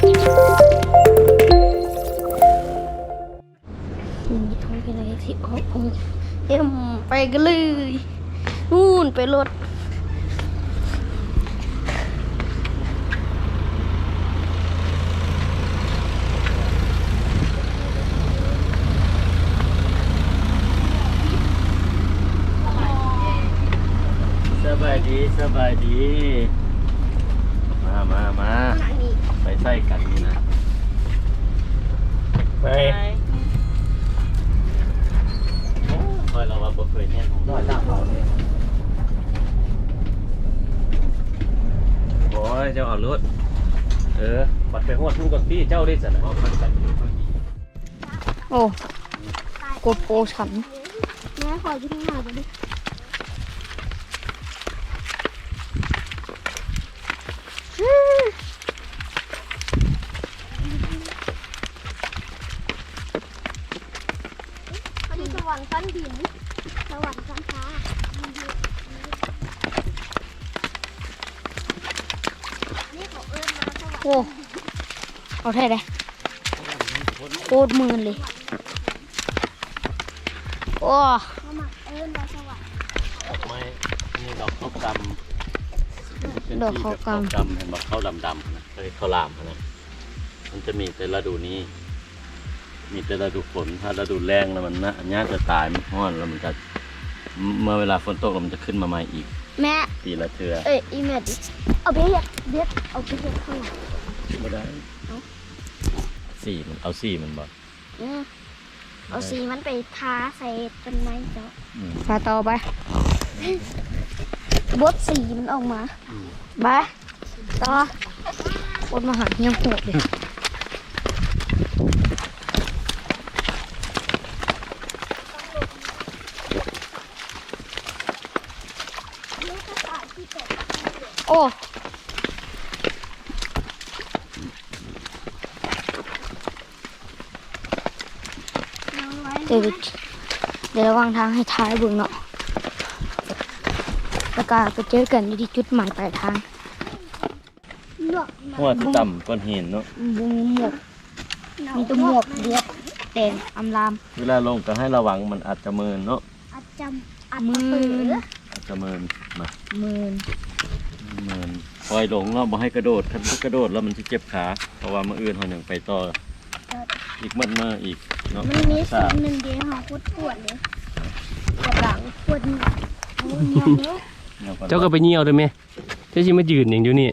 ນີ້ເຮົາເປັນໄດ້ທີ່ອອກໂຮງແຮມ ໄປກັນເລີຍ ນູ້ນໄປລົດ. ສະບາຍດີ ສະບາຍດີ ມາ ມາ ມາ ໄປໃສ່ກັນນີ້ນະ ໄປ ໄປ. ໂອ້ຍ ຂ້ອຍລະວ່າບໍ່ເຄີຍແມ່ນຂອງ ໂອ້ຍ ເຈົ້າເອົາໂລດ ເອີ ບັດໄປຮອດພຸ້ນກ່ອນຕິ ເຈົ້າເດ້ຊັ້ນນະ. ໂອ້ ໂກໂປຊັ້ນ ແມ່ ຂໍຢູ່ຂ້າງໜ້າບໍ່ໄດ້. ອັນນີ້ສະຫວັນຊັ້ນດິນ ສະຫວັນຊັ້ນຟ້າ. ໂອ້ ເອົາແທ້ເດ້ ໂຄດມື່ນເລີຍ. ໂອ້ ດອກໄມ້ ອັນນີ້ດອກເຂົ້າກຳ ດອກເຂົ້າກຳ ເຫັນບໍ່ ເຂົ້າດຳໆ ຫັ້ນນະ ເອີ້ຍ ເຂົ້າຫຼາມຫັ້ນນະ. ມັນຈະມີແຕ່ລະດູນີ້ ມີແຕ່ລະດູຝົນ ຖ້າລະດູແລ້ງແລ້ວມັນຍາກຈະຕາຍ ມັນຮ້ອນ ແລ້ວມັນກະ ເມື່ອເວລາຝົນຕົກແລ້ວມັນຈະຂຶ້ນມາໃໝ່ອີກ. ແມ່ ປີລະເທື່ອ ເອີຍ ອີແມ່ ເອົາໄປເຮັດ ເຮັດ ເອົາໄປເຮັດຂ້າງຫຼັງ ບໍ່ໄດ້. ເອົ້າ ສີມັນ ເອົາສີມັນບໍ່? ເອີ ເອົາສີມັນໄປທາໃສ່ຕົ້ນໄມ້ເຈົ້າ. ອືມ ພາຕໍ່ໄປ ບົດສີມັນອອກມາ. ອືມ ໄປຕໍ່ ຄົນມາຫາຮຽງໂຫດເດ. ໂອ້ ເດີ ດຽວລະຫວ່າງທາງໃຫ້ຖ່າຍເບິ່ງເນາະ ແລ້ວກະໄປເຈີກັນຢູ່ທີ່ຈຸດໝາຍປາຍທາງ. ຫົວຈະຕ່ຳກ້ອນຫີນເນາະ ບໍ່ມີໝວກ ມີແຕ່ໝວກເຫຼືອດແດງອຳລາມ. ເວລາລົງກະໃຫ້ລະວັງ ມັນອາດຈະເມີນເນາະ ອາດຈະ ອາດຈະເມີນ ອາດຈະເມີນນະ ເມີນ ເມີນ. ປ່ອຍລົງເນາະ ບໍ່ໃຫ້ກະໂດດ ຄັນກະໂດດແລ້ວມັນຊິເຈັບຂາ ເພາະວ່າມື້ອື່ນເຮົາຍັງໄປຕໍ່ອີກໝົດມື້ອີກເນາະ. ມັນມີສ່ວນໜຶ່ງເດ ເຮົາໂຄດປວດເລີຍ ປວດຫຼັງ ປວດນີ້ ໂອ້ຍ ເຈົ້າກະໄປຍ່ຽວເດີແມ່ ເຈົ້າຊິມາຢືນຫຍັງຢູ່ນີ້?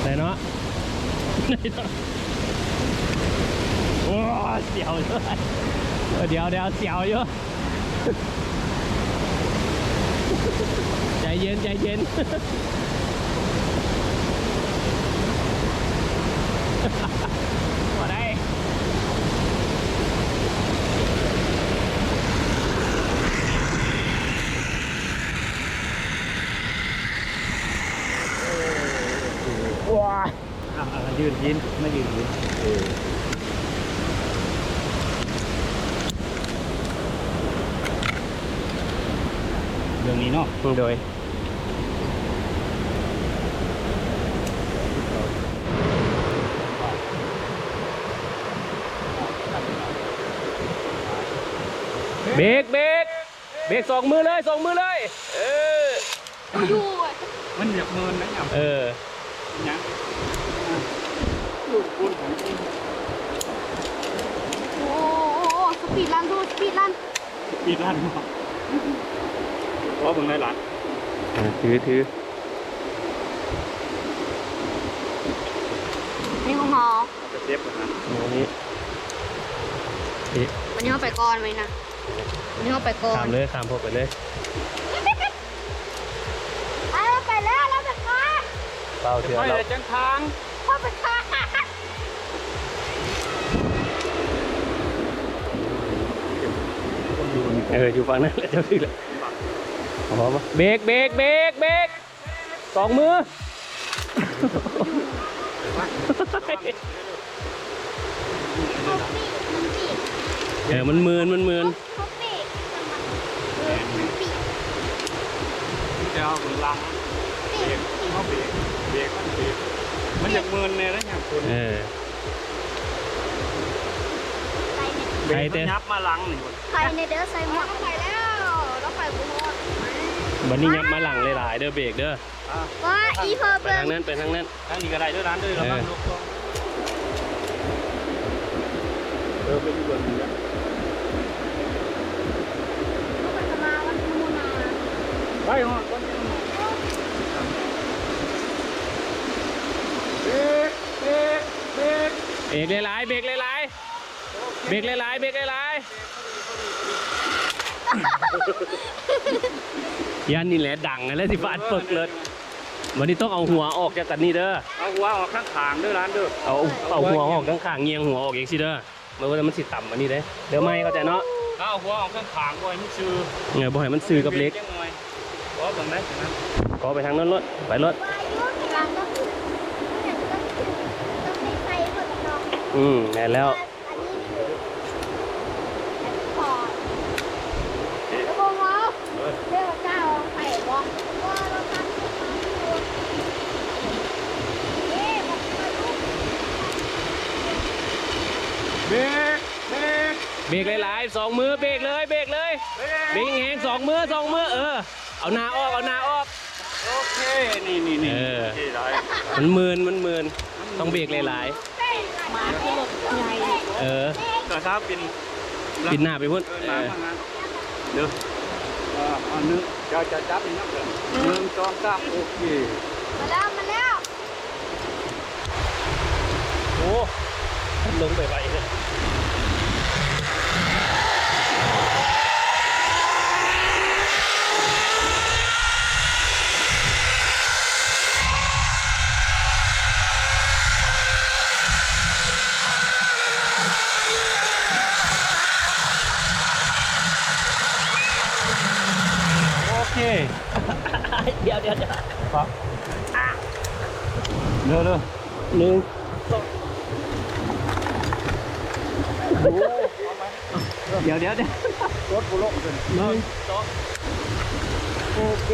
ໄດ້ເນາະ ໄດ້ເນາະ. ໂອ້ ສຽວຢູ່ ດຽວໆ ສຽວຢູ່. ໃຈເຢັນ ໃຈເຢັນ ບໍ່ໄດ້. ວ້າ ອ່າ ອ່າ ຢືນ ຢືນ ມາຢືນ ຢືນ ເອີ ເລື່ອງນີ້ເນາະ ໂດຍ ເບກ ເບກ ເບກ ສອງມືເລີຍ ສອງມືເລີຍ ເອີ. ຢູ່ ມັນຢາກເມີນນະຫຍັງ ເອີ ຫຍັງ ລູກບຸນຂອງຈິງ ໂອ້ ສະປີດລັນ ດູ ສະປີດລັນ ສະປີດລັນເນາະ ຂໍເບິ່ງໄດ້ລະ ເອີ ຖື ຖື ນີ້ຂອງເຮົາ ເອົາໄປເກັບກ່ອນນະ ນີ້ ນີ້ ວັນນີ້ເຮົາໄປກ່ອນໄວ້ນະ ວັນນີ້ເຮົາໄປກ່ອນ ຂ້າມເລີຍ ຂ້າມພວກໄປເລີຍ. ໄປແລ້ວ ໄປແລ້ວ ລາວໄປກ່ອນ ເຝົ້າເທື່ອ ໄປ ລາວ ແລ້ວຈັ່ງທາງ ເຂົ້າໄປທາງ ເອີ ຢູ່ຝັ່ງນັ້ນແຫຼະ ເຈົ້າຖືກແລ້ວ ເບກ ເບກ ເບກ ເບກ ສອງມື ເອີ ມັນມື່ນ ມັນມື່ນ ເຮົາເບກ ເອີ ມັນເບກ ແຕ່ເຮົາເບິ່ງຫຼັງ ເບກ ເຮົາເບກ ເບກ ມັນເບກ ມັນຢາກມື່ນແດ່ນະຫຍັງຄົນ ເອີ ໄປແຕ່ ໄປແຕ່ ຍັບມາຫຼັງນີ້ ໄປແດ່ເດີ ໃສ່ໝວກ ໄປແລ້ວ ລາວໄປບໍ່ຮອດ ບັດນີ້ຍັບມາຫຼັງຫຼາຍໆເດີ ເບກເດີ ອ່າ ວ່າອີເພີເບິ່ງ ໄປທາງນັ້ນ ໄປທາງນັ້ນ ທາງນີ້ກໍໄດ້ເດີຫຼານເດີ ລະວັງ ເອີ ລົກ ເອີ ໄປຢູ່ເບື້ອງນີ້ແຫຼະ ໄປຮອດກ່ອນ ເບກ ເບກ ເບກ ເບກຫຼາຍໆ ເບກຫຼາຍໆ ເບກຫຼາຍໆ ເບກຫຼາຍໆ ຢ້ານນີ້ແຫຼະດັງຫັ້ນແຫຼະ ຊິຟາດປຶກເລີຍ. ບັດນີ້ຕ້ອງເອົາຫົວອອກຈາກອັນນີ້ເດີ ເອົາຫົວອອກຂ້າງໆເດີຫຼານເດີ ເອົາ ເອົາຫົວອອກຂ້າງໆ ງຽງຫົວອອກຈັ່ງຊີ້ເດີ ເບິ່ງວ່າມັນຊິຕຳອັນນີ້ເດ້ ເດີໄມ້ ເຂົ້າໃຈເນາະ ເອົາຫົວອອກຂ້າງໆ ບໍ່ໃຫ້ມັນຊື່ ເອີ ບໍ່ໃຫ້ມັນຊື່ກັບເຫຼັກ ເພາະເບິ່ງໄດ້ ກໍໄປທາງນັ້ນໂລດ ໄປໂລດ ອືມ ແມ່ນແລ້ວ. ອັນນີ້ຄື ອັນນີ້ຂອງ ແລ້ວບໍ່ເວົ້າ ເອີ ເຈົ້າເອົາໄປບໍ່ ບໍ່ ບໍ່ ບໍ່ ເບກ ເບກ ເບກຫຼາຍໆ ສອງມື ເບກເລີຍ ເບກເລີຍ ເບກ ເບກແຮງໆ ສອງມື ສອງມື ເອີ ເອົາໜ້າອອກ ເອົາໜ້າອອກ ໂອເຄ ນີ້ໆໆ ເອີ ໂອເຄ ໄດ້ ມັນມື່ນ ມັນມື່ນ ຕ້ອງເບກຫຼາຍໆ ໝາຄືລົດໃຫຍ່ ເອີ ກໍຖ້າປິ່ນ ປິ່ນໜ້າໄປພຸ້ນ ເອີ ເອີ ເດີ ເອີ ອັນໜຶ່ງ ຈະ ຈະຈັບນີ້ນຳເດີ ໜຶ່ງ ສອງ ສາມ ໂອເຄ ມາແລ້ວ ມາແລ້ວ. ໂອ້ ລົງໄປໄວເລີຍ. ໂອເຄ ດຽວ ດຽວ ດຽວ ເດີ ເດີ ໜຶ່ງ ສອງ ໂອ້ ເອົາໃໝ່ ດຽວ ດຽວ ດຽວ ລົດບໍ່ລົງເພິ່ນ ໜຶ່ງ ສອງ ໂອເຄ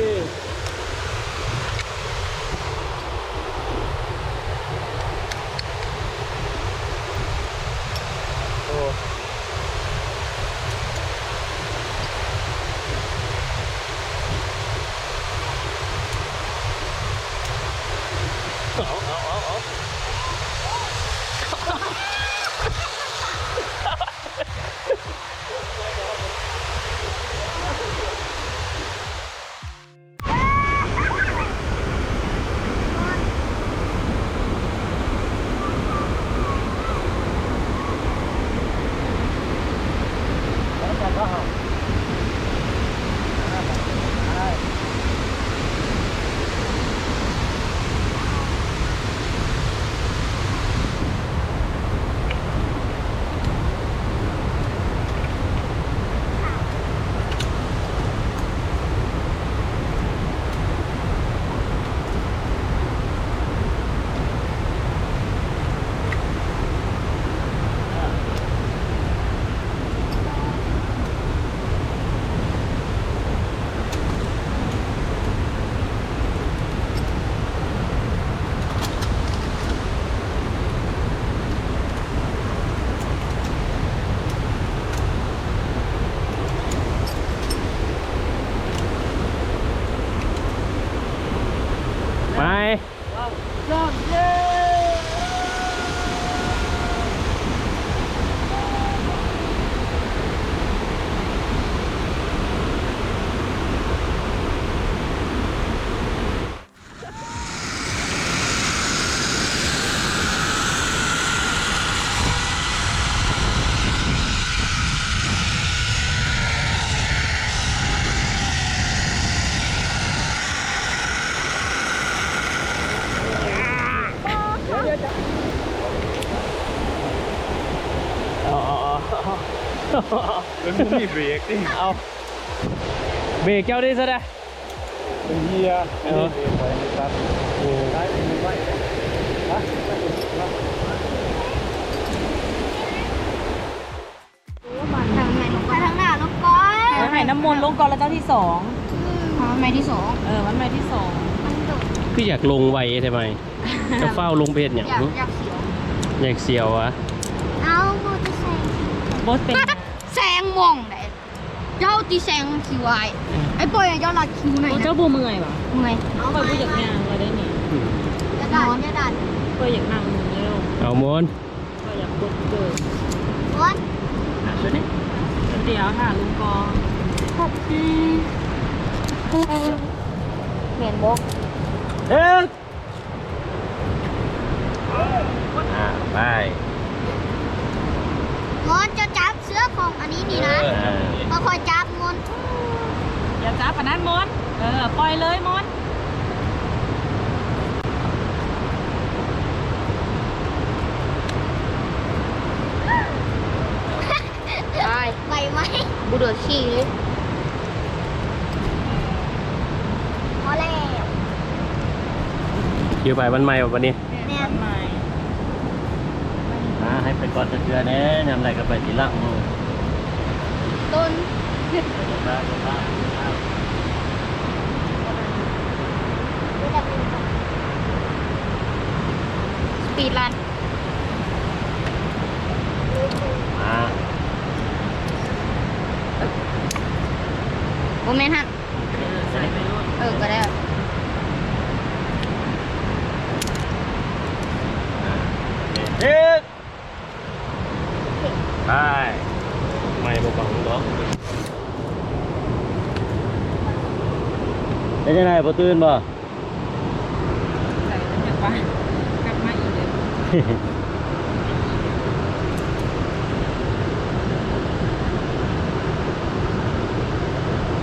ໂອ້. ເອົາ ເອົາ ເອົາ ເອົາ. ເອີ ມັນມີເບຣກຕິ ເອົາ ເບຣກເຈົ້າເດ້ຊະນະ ເປັນເຮຍ ເອີ ເບຣກໄວ້ໃນຕັດ ໂອ້ ໄປ ໄປ ໄປ. ໄປທາງໜ້າລົງກ່ອນ ເອີ ໃຫ້ນ້ຳມົນລົງກ່ອນ ແລ້ວເຈົ້າທີສອງ ອືມ ເອົາໃໝ່ທີສອງ ເອີ ວັນໃໝ່ທີສອງ ມັນໂດດ ຄືຢາກລົງໄວແທ້ໃໝ່ ຈະຟ້າວລົງໄປເຮັດຫຍັງ? ຢາກ ຫື ຢາກສຽວ ຢາກສຽວຫວາ? ເອົາ ບໍ່ຈະໃສ່ ບໍ່ເປັນ ແຊງໝ່ອງໃດ ເຈົ້າຕິແຊງຄິວອ້າຍ ອືມ ໄອ້ປ່ອຍເຈົ້າລັດຄິວໃນ ໂອ້ ນະ ເຈົ້າບໍ່ເມື່ອຍຫວາ? ເມື່ອຍ ຂ້ອຍບໍ່ຢາກຍ່າງແລ້ວເດ້ນີ້ ອືມ ຢ່າດັນ ຢ່າດັນ ຂ້ອຍຢາກນັ່ງແລ້ວ ເອົາໝົນ ຂ້ອຍຢາກກົດເກີດ ໝົນ ອ່ະ ຊຸດນີ້ ດຽວຖ້າລຸງກອງ ຂອບຄຸນ ແມ່ນບໍ່? ເອີ ອ່າ ໄປ ໝົນ ເຈົ້າຈັບເຊືອກຂອງອັນນີ້ນີ້ນະ ເອີ ຄ່ອຍໆຈັບ ໝົນ ຢ່າຈັບອັນນັ້ນ ໝົນ ເອີ ປ່ອຍເລີຍ ໝົນ ໄປ ໄປໄວ ບໍ່ເດືອຂີ້ເລີຍ ພໍແລ້ວ ຢູ່ໄປວັນໃໝ່ບໍ່ບັດນີ້? ແມ່ນ ມາໃຫ້ໄປກ່ອນຈັກເທື່ອແດ່ ຍາມໃດກໍໄປທີຫຼັງໝູ່ ຕົ້ນ ສະປີດລັນ ມາ ບໍ່ແມ່ນຫັ້ນ. ເອີ ໃສ່ໄປໂລດ ເອີ ກໍໄດ້ ອ່າ ເຮັດ ໄປ ໄໝ່ບໍ່ບັງດອກ ເປັນຈັ່ງໃດ ບໍ່ຕື່ນບໍ່? ໃສ່ມັນຢາກວ່າ ກັບມາອີກເລີຍ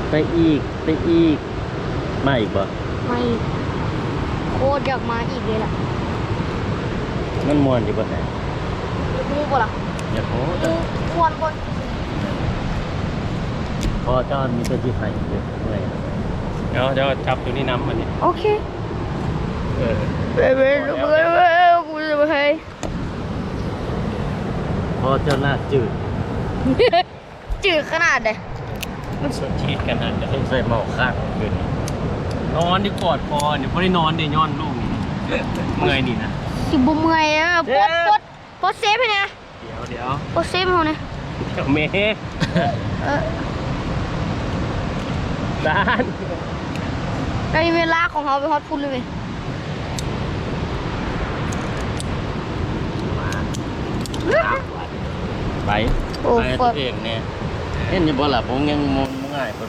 ໄປອີກ ໄປອີກ ມາອີກບໍ່? ມາອີກ ໂຄດຢາກມາອີກເລີຍລະ ມັນມ່ວນຢູ່ບໍ່ແທ້? ຮູ້ບໍ່ລະ? ຢາກຮູ້ ມ່ວນບໍ່? ພໍ່ເຈົ້າມີແຕ່ຊິໃຫ້ເດີ ເມື່ອຍ ເອົາ ເຈົ້າຈັບຕົວນີ້ນຳບັດນີ້ ໂອເຄ ເອີ ເອີ ເອີ ເອີ ກູຈະບໍ່ໃຫ້ ພໍ່ເຈົ້າໜ້າຈືດ ຈືດຂະໜາດໃດ ມັນຈືດຂະໜາດໃດ ສົງໄສເມົາຄ້າງຄືນ ນອນຢູ່ກອດພໍ່ນີ້ ບໍ່ໄດ້ນອນເດ້ ຍ້ອນລູກນີ້ ເມື່ອຍນີ້ນະ ຊິບໍ່ເມື່ອຍ ເອີ ປົດ ປົດ ປົດເຊຟໃຫ້ແດ່ ດຽວ ດຽວ ໂອເຊມເຮົານີ້ ດຽວແມ່ ເອີ ຈານ ໄດ້ເວລາຂອງເຮົາໄປຮອດພຸ້ນເລີຍເວີຍ ມາ ໄປ ໂອ້ ໄປ ໂຄດ ຕົວເອງແນ່ ເຫັນຢູ່ບໍ່ລະ ບໍ່ຍັງ ບໍ່ງ່າຍ ໄປ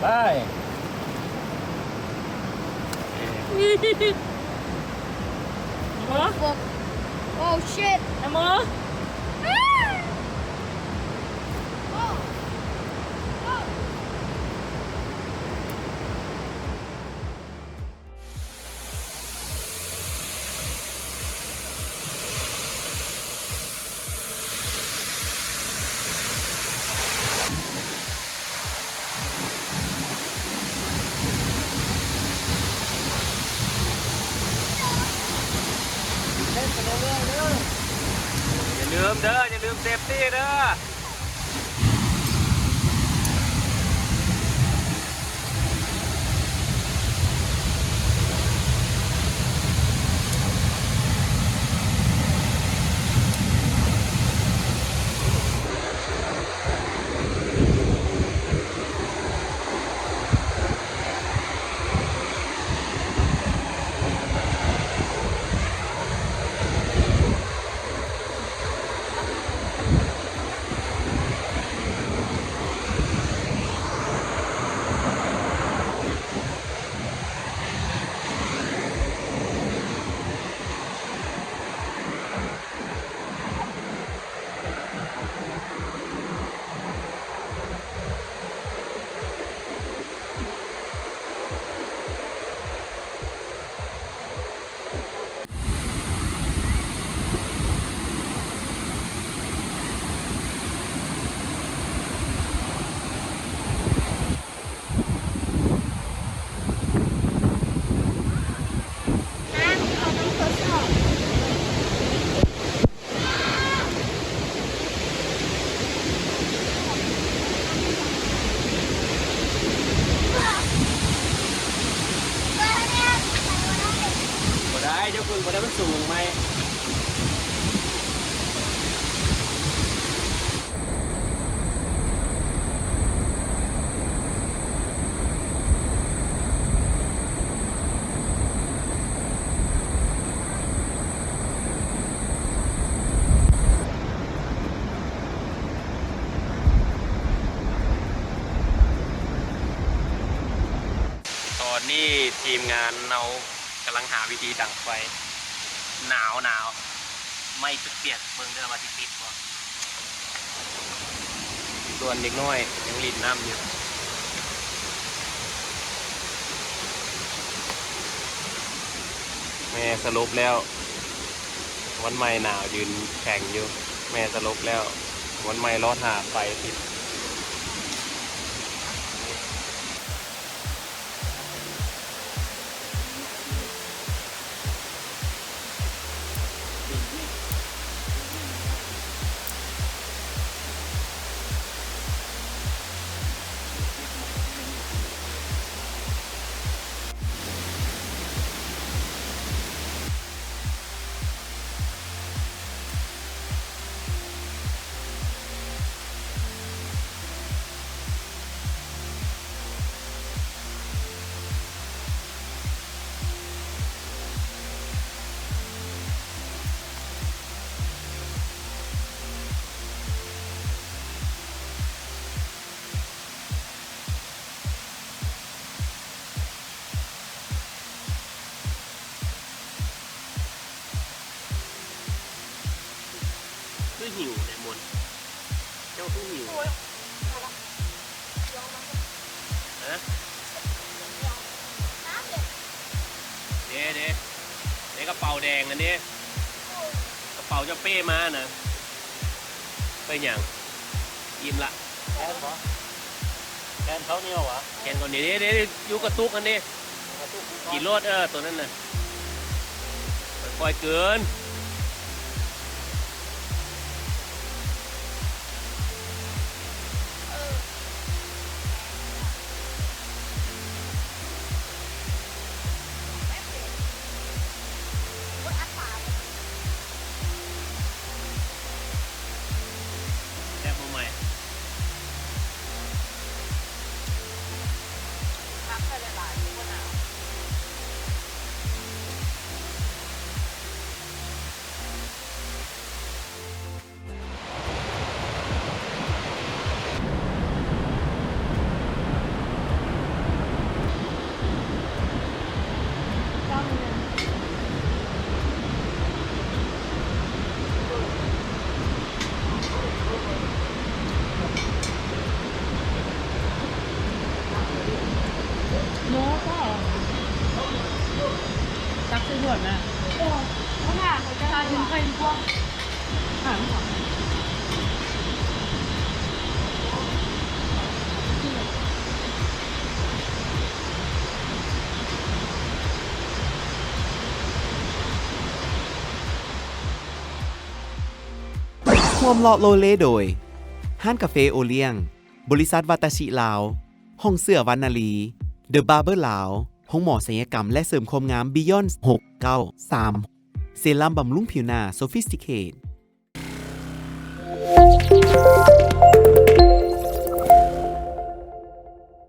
ໄປ. ໂອ້ ໂອ້ ຊິດ ນະໂມ. Safety ເດີ ຢ່າລືມເດີ ຢ່າລືມເຊຟຕີເດີ. ເຈົ້າເບິ່ງບໍ່ໄດ້ ມັນສູງໄໝ? ຕອນນີ້ທີມງານເຮົາກຳລັງຫາວິທີດັງໄຟ. ໜາວໆ ໄມ້ປຽກໆ ເບິ່ງເດີວ່າຊິຕິດບໍ່. ສ່ວນເດັກນ້ອຍຍັງຫຼິ້ນນ້ຳຢູ່. ແມ່ສະຫຼົບແລ້ວ. ວັນໃໝ່ໜາວຢືນແຂງຢູ່. ແມ່ສະຫຼົບແລ້ວ. ວັນໃໝ່ລໍຖ້າໄຟຕິດ. ຄືຫິວແດ່ມົນ ເຈົ້າຄືຫິວ. ໂອ້ຍ ຕາຍລະ ຮະ? ເດ້ ເດ້ ໃນກະເປົາແດງອັນນີ້ ກະເປົາເຈົ້າເປ້ມານະ. ເປັນຫຍັງ? ອີ່ມລະ. ແຄນບໍ່? ແຄນເຂົ້າໜຽວຫວາ? ແຄນເຂົ້າໜຽວ ເດ້ ເດ້ ຢູ່ກະຕຸກຫັ້ນເດ້. ກະຕຸກ ກິນໂລດ ເອີ ໂຕນັ້ນນະ ຄ່ອຍໆ ກືນ. ແຊບບໍ່ໃໝ່? ພັກໃສ່ຫຼາຍໆ ຄືບໍ່ໜາວ. ໂມກໍ ຕັກໃສ່ຖ້ວຍແມ່. ເອີ ເອົາໜ້າ ເຂົາຈະ ຖ້າເຖິງໄຂ່ລວກ ຮ່ວມເລາະໂລເລໂດຍ ຮ້ານກາເຟໂອລ້ຽງ, ບໍລິສັດວາຕາຊິລາວ, ຫ້ອງເສື້ອວັນນະລີ, ເດີບາເບີລາວ, ໂຮງໝໍສັນຍະກຳ ແລະ ເສີມຄວາມງາມ Beyond ຫົກເກົ້າສາມ, ເຊຣຳບຳລຸງຜິວໜ້າ Sophisticate.